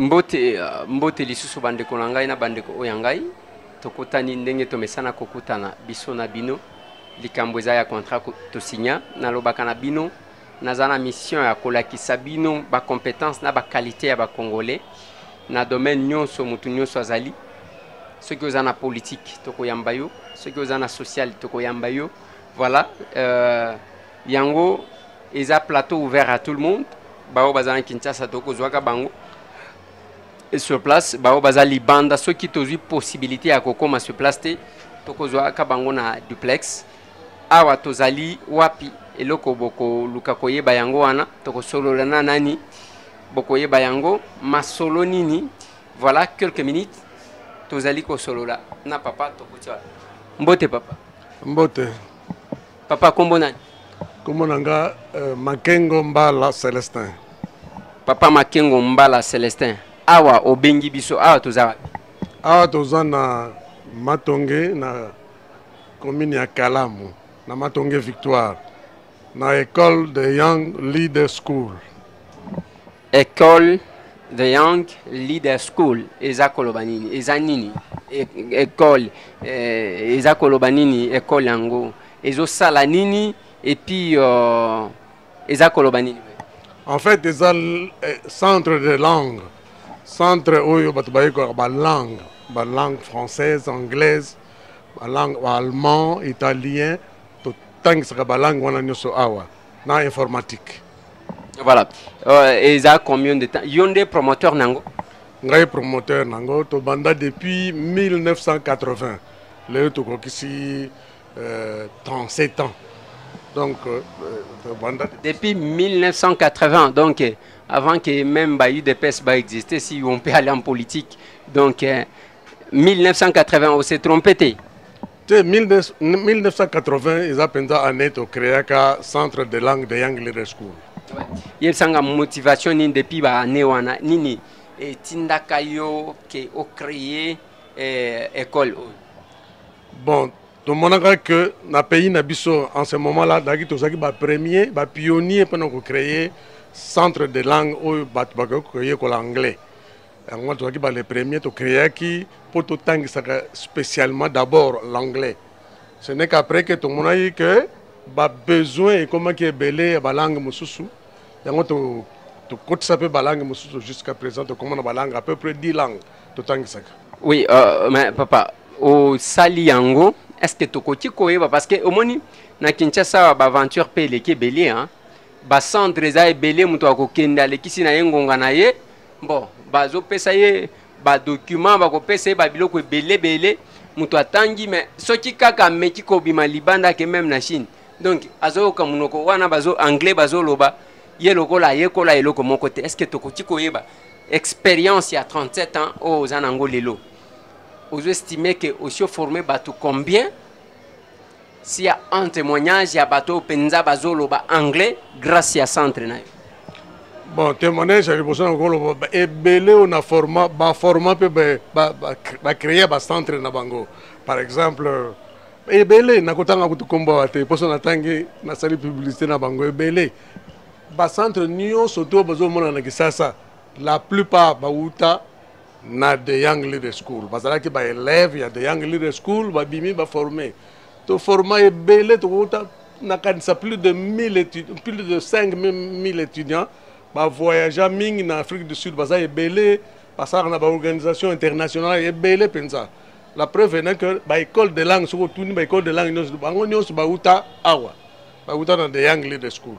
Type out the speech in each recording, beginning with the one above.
Mbote, mbote lisusu bandeko na ngai na bandeko oyo ya ngai. Tokutani ndenge tomesana kokutana biso na bino. Likambo eza ya contrat tosigna. Nalobaka na bino, naza na mission ya kolakisa bino ba compétence na ba qualité ya ba Congolais na domaine nyonso, mutu nyonso azali. Soki oza na politique, tokoyamba yo. Soki oza na social, tokoyamba yo. Voilà, yango eza plateau ouvert à tout le monde. Bao baza na Kinshasa, tokozwaka bango et sur place. Bao baza libanda, soki tozwi possibilité ya kokóma sur place te, tokozwaka bango na duplex. Awa tozali wapi? Eloko bokoluka koyeba yango wana, tokosolola na nani, bokoyeba yango masolo nini. Voilà, quelques minutes tozali kosolola na papa. Tokuti wana. Mbote papa. Mbote. Papa, kombo nani? Kombo na nga Makengo Mbala Celestin. Papa Makengo Mbala Celestin, awa obengi biso, awa toza wapi? Awa toza na Matonge, na commune ya Kalamu, na Matonge Victoire, na école de Young Leader School. École the Young Leader School eza koloba nini? Eza nini école? Eza koloba nini école yango? Ezosala nini? Et puis eza koloba nini? En fait, eza centre de langue, centre oyo bato bayekolaka balangue, balangue française, anglaise, balangue allemand, italien. Totangisaka balangue wana nyonso awa, na informatique. Voilà, eza combien de temps? Yo nde promoteur nango? Ngai promoteur nango. Tobanda depuis 1980, lelo tokokisi 37 ans. Donc tobanda depuis 1980, donc avant que même ba UDPS ba exister, si on peut aller en politique. Donc 1980, on s'est trompé te? Te, 1980 eza mpenza année tocréaka centre de langue de Young Leader School. Yebisanga motivation nini depuis baannée wana, nini etindaka yo ke ocréer école oyo? Bon, tomonaka que na pays na biso, en ce moment là daki tozalaki bapremier, bapionnier mpona kocréer centre de langue oyo bato bakoki koyekola anglais. Yango wana tozalaki ba les premiers. Tocréaki mpo totangisaka spécialement d'abord l'anglais. Ce n'est qu'après que tomonaki que babesoin ekomaki ebele ya balangue mosusu, yango tokotisa mpe balangue mosusu. Jusqu'à présent tokóma na balangue à peu près 10 langues totangisaka. Oui, mais papa, osali yango, est ce que tokoki koyeba, parce que omoni na Kinshasa awa baaventure mpe eleki ebele, hein? Bacentre eza ebele, moto akokende, alekisi na ye ngonga na ye, bon, bazopesa ye badocument, bakopesa ye babiloko ebele ebele. Moto atangi, mais soki kaka ameki kobima libanda, ake même na Chine, donc azoyoka monoko wana bazo anglais bazoloba, ye lokola ayekola eloko moko te. Est ce que tokoki koyeba expérience ya 37 ans oyo oza nango lelo, ozoestime ke osi oforme bato combien? Si ya un témoignage ya bato oyo mpenza bazoloba anglais grâce ya centre na yo. Bon, témoignage ya liboso na koloba, ebele oyo na forma, baforma mpe bacréa bacentre na bango. Par exemple, ebele, nakotanga kutu kombo awa te, mposo natangi nasali publicité na bango. Ebele, bacentre nyonso to bazomona na Kisasa, la plupart bauta na The Young Leader School. Bazalaki baélève ya The Young Leader School, babimi, baforme. Toforma ebele, tokouta nakanisa plus de 1000 étudiants, plus de 5000 étudiants. Bavoyagea mingi na Afrique du Sud, baza ebele, basalaka na baorganisation internationale ebele mpenza. La preuve ene que baécole de langue, soki otuni baécole de langue nyonso, bango nyonso bauta awa, bauta na The Young Leader School.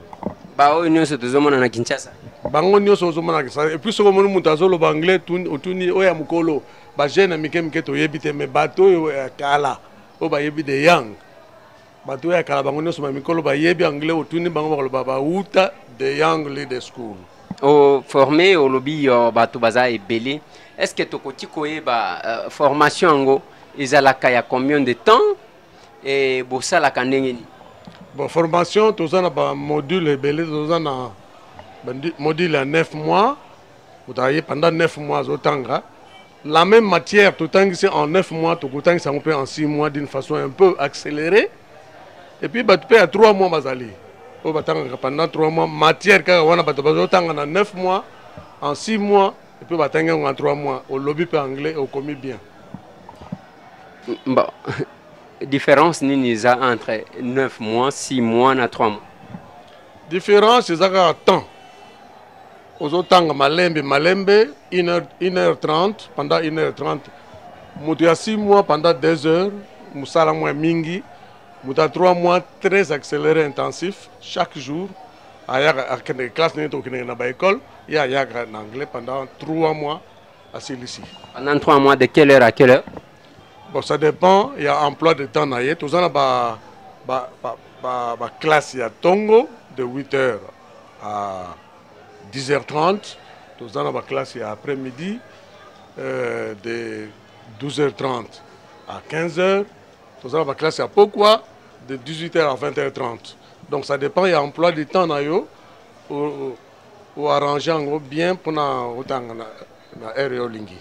Baoyo nyonso tozomona na Kinshasa? Bango nyonso ozomona Kinshasa. Et puis soki omoni moto azoloba anglais, otuni oyo ya mokolo. Bajeune ya mike mike toyebi te, mais bato oyo ya kala oyo bayebi The Young, bato oyo ya kala, bango nyonso bamikolo bayebi anglais, otuni bango, bakoloba bauta The Young Leader School. Oforme, olobi bato baza ebele. Est ce que tokoki koyeba formation yango ezalaka ya combien de temps e bosalaka ndenge nini? Bon, formation, toza na bamodule ebele. Toza na module ya 9 mois. Moto aye pendant 9 mois, azotanga la même matière. Totangisi en 9 mois, tokotangisa yango mpe en 6 mois d'une façon un peu accélérée. Et puis bato mpe ya 3 mois bazali, oyo batangaka pendant 3 mois matière kaka wana bato bazotanga na 9 mois, en 6 mois. Et puis batangi yango en 3 mois, olobi mpe anglais, okomi bien. Bon, différence nini eza entre 9 mois, 6 mois na 3 mois? Différence eza kaka temps. Ozotanga malembe malembe, 1 heure, 1 heure 30, pendant 1 heure 30. Moto ya 6 mois, pendant 2 heures, mosala mwa mingi. Moto ya 3 mois, très accéléré, intensif, chaque jour ayaka, akendeke classe ndenge tokendeke na baécole. Ye ayaka na anglais pendant 3 mois, asilisi. Pendant 3 mois, de quelle heure à quelle heure? Bon, ça dépend ya emploi de temps na ye. Toza na ba ba ba ba, ba classe ya tongo de 8 heures à 10h30. Toza na baclasse ya après-midi de 12h30 à 15h. Toza na baclasse ya pokwa de 18h à 20h30. Donc ça dépend ya emploi du temps na yo, oarrange yango bien mpona otanga na heure yo olingi.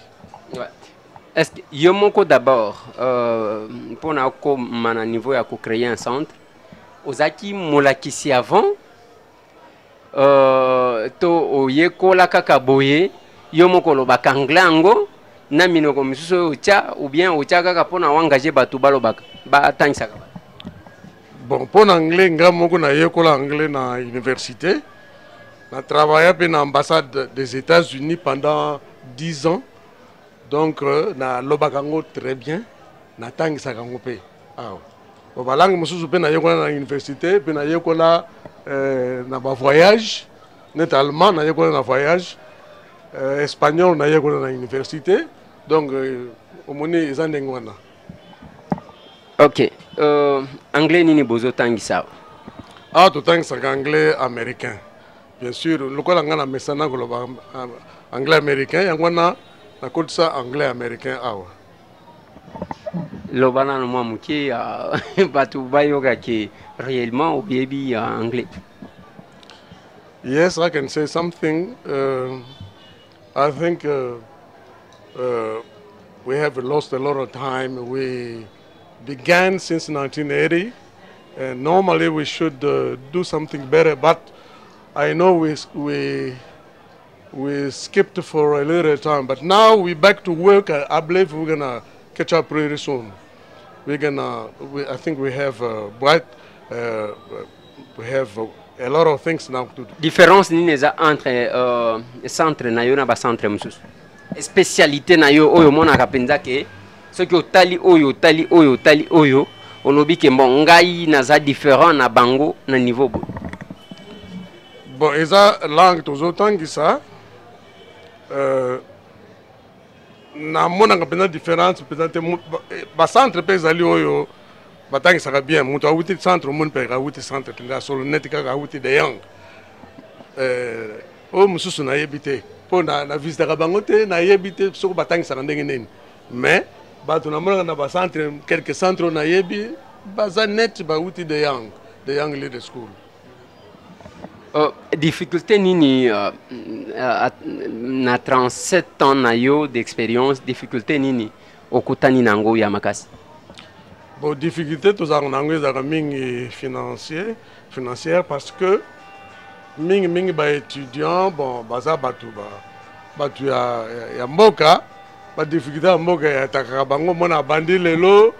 Ouais. Est-ce que yo moko d'abord, mpona okoma na niveau ya kocréer un centre, ozalaki molakisi avant to oyekola kaka boye? Yo moko olobaka anglais yango na minoko misusu oyo otya, ou bien otya kaka mpona oengage bato balobaka, batangisaka bato? Bon, mpo na anglais, nga moko nayekola anglais na université. Na travailla mpe na ambassade des États-Unis pendant 10 ans, donc nalobaka yango très bien, natangisaka yango mpe awa. Bon, balangue mosusu mpe nayekola na université, mpe nayekola na bavoyage, neti allemand nayekola na voyage, espagnol nayekola na université. Donc omoni, eza ndenge wana. Ok, anglais nini bozotangisa awa? Awa totangisaka anglais américain, bien sûr. Lokola ngai na mesana koloba anglais américain, yango wana nakotisa anglais américain awa. Loba nano mwa moke, bato bayokaki réellement oyebi anglais. Yes, I can say something. I think we have lost a lot of time. We began since 1980, and normally we should do something better, but I know we skipped for a little time. But now we're back to work. I believe we're gonna catch up pretty soon. I think we have bright, we have a lot of things now to do. Différence nini eza entre centre na yo na bacentre mosusu? Spécialité na yo oyo omonaka mpenza ke soki otali oyo, otali oyo, otali oyo, olobi ke bon, ngai naza différent na bango na niveau boye? Bon, eza langue tozotangisa. Namonaka mpenza différence mpenza te. Bacentre mpe ezali oyo batangisaka bien. Moto awuti centre, omoni mpe awuti centre mpenza solo, neti kaka awuti De Young. Oyo mosusu nayebi te, mpo na visitaka bango te, nayebi te soki batangisaka ndenge nini. Mais bato namonaka na bacentre, quelques centre oyo nayebi, baza net bawuti De Young, De Young Leader School. Difficulté nini na 37 ans na yo d'expérience, difficulté nini okutani nango ya makasi? Bon, difficulté tozalaka na yango ezalaka mingi financier, financière, parce que mingi mingi baétudiant, bon, baza bato bato ya mboka. Badifficulté ya mboka eatakaka bango. Mona abandi lelo,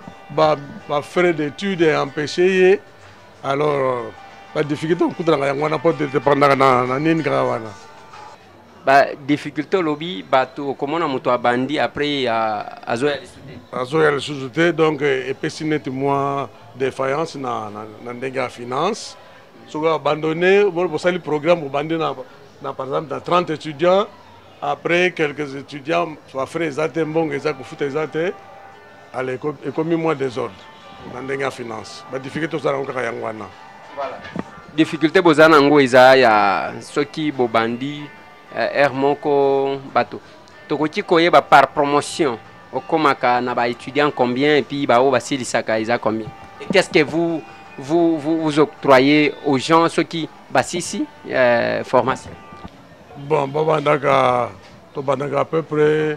bafrais d'étude empêche ye. Alors badifficulté okutanaka yango wana, mpo dépendaka na nini kaka wana. Badifficulté olobi, bato okomona moto abandi, après azoya lisusu te. Azoya lisusu te. Donc epesi neti mwa défaillance na ndenge ya finance. Soki abandonné, bosali programme, bobandi na par exemple na 30 étudiants, après quelques étudiants, bafrais eza te, mbongo eza kofuta eza te, ale ekomi mwa désordre na ndenge ya finance. Badifficulté tozala yango kaka yango wana. Voilà. Difficulté boza nango eza ya soki bobandi heure moko, bato tokoki koyeba par promotion okomaka na baétudiant combien, et puis baoyo basilisaka eza combien? Et qu'est-ce que vous octroyez aux gens soki basisi formation? Bon, babandaka, tobandaka à peu près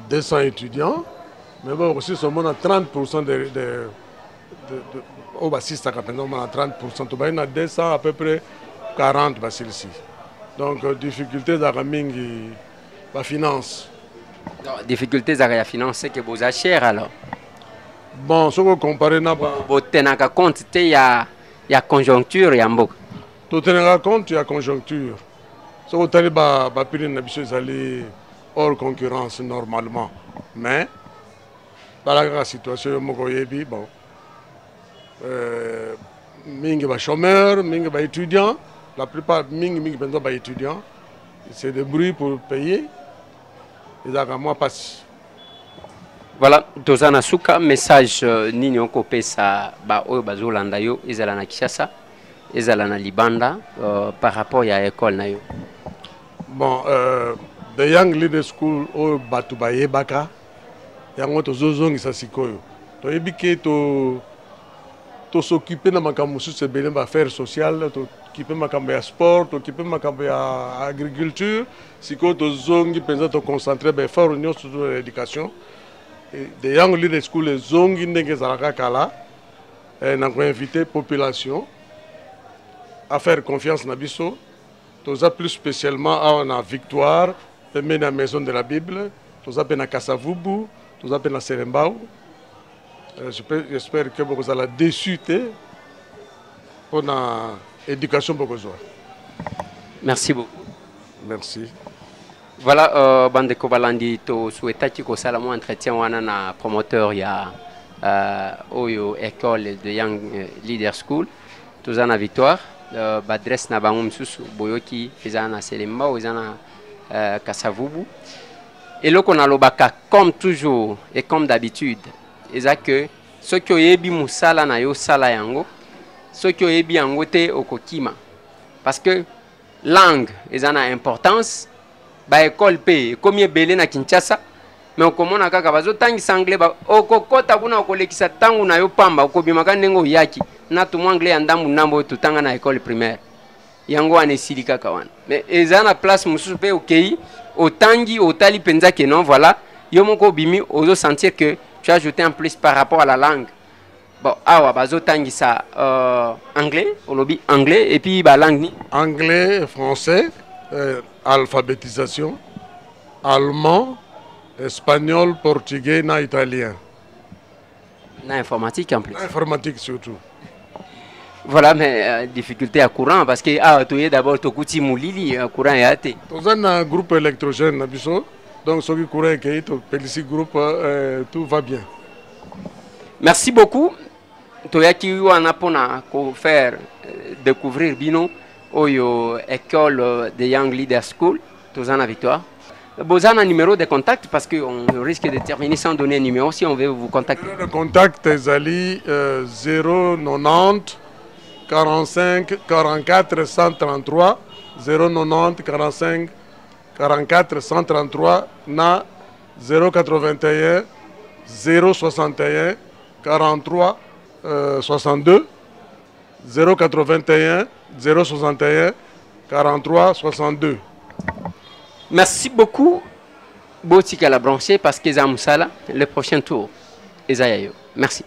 200 étudiants, mais bon, aussi omona 30 de oyo basisaka mpenza, omona 30. Tobandi na 200, à peu près 40 basilisi. Donc difficulté ezalaka mingi bafinance. Difficulté ezalaka ya finance, c'est que boza cher alors. Bon, soki ocompare na ba Botenaka compte te ya conjoncture ya mboka? Totenaka compte ya conjoncture. Soki otali baprix na biso, ezali hors concurrence normalement, mais tala kaka situation yo moko oyebi. Bon, mingi bachômeur, mingi baétudiant, la plupart, mingi mingi mpenza baétudiant se débrouille pour payer, ezalaka mwa mpasi. Voilà, toza na suka. Message nini okopesa baoyo bazolanda yo, ezala na Kinshasa, ezala na libanda, par rapport ya école na yo? Bon, the Young Leader School oyo bato bayebaka yango, tozozongisa sikoyo. Toyebi ke to tos'occupe na makambo mosusu ebele, baaffaire sociale, tokipe makambo ya sport, tokipe makambo ya agriculture. Sikoyo tozongi mpenza, toconcentre baeffort nyonso na éducation. The Young Leader School ezongi ndenge ezalaka kala. Na koinvite population à faire confiance na biso. Toza plus spécialement awa na Victoire, pembeni ya Maison de la Bible. Toza mpe na Kasavubu, toza mpe na Selembao. J'espère que bokozala déçu te mpona éducation bokozwa. Merci beaucoup. Merci. Voilà, bandeko balandi, tosouhaitaki kosala mwa entretien wana na promoteur ya oyo école de Young Leader School. Toza na Victoire. Baadresse na bango mosusu boyoki, eza na Selembao, eza na Kasavubu. Eloko nalobaka comme toujours et comme d'habitude eza que soki oyebi mosala na yo, sala yango. Soki oyebi yango te, okokima, parce que langue eza na importance. Baekole mpe ekomi ebele na Kinshasa, mais okomona kaka bazotangisa anglais. Okokɔta kuna, okolekisa ntango na yo pamba, okobimaka ndenge oyaki na tumwa anglais ya ndambu ndambu oyo totanga na école primaire. Yango wana esili kaka wana. Mais eza na place mosusu mpe okei, otangi, otali mpenza ke non, voilà, yo moko obimi, ozosentir que tu as ajouté un plus par rapport à la langue. Bon, awa bazotangisa anglais, olobi anglais et puis balangue ni? Anglais, français, alphabétisation, allemand, espagnol, portugais na italien. Na informatique en plus. Na informatique surtout. Voilà, mais difficulté à courant, parce que awa toye d'abord, tokuti molili, courant eya te. Toza na groupe électrogène na biso, donc soki courant ekei, topelisi groupe, tout va bien. Merci beaucoup. Toyaki wana mpona kofaire découvrir bino oyo école de Young Leader School. Toza na Victoire. Boza na numéro de contact? Parce que on risque de terminer sans donner un numéro si on veut vous contacter. Numéro de contact ezali 090 45 44 133, 090 45 44 133 na 081 061 43 62, 081 061 43 62. Merci beaucoup. Botikala branché, parce que eza mosala. Le prochain tour eza ya yo. Merci.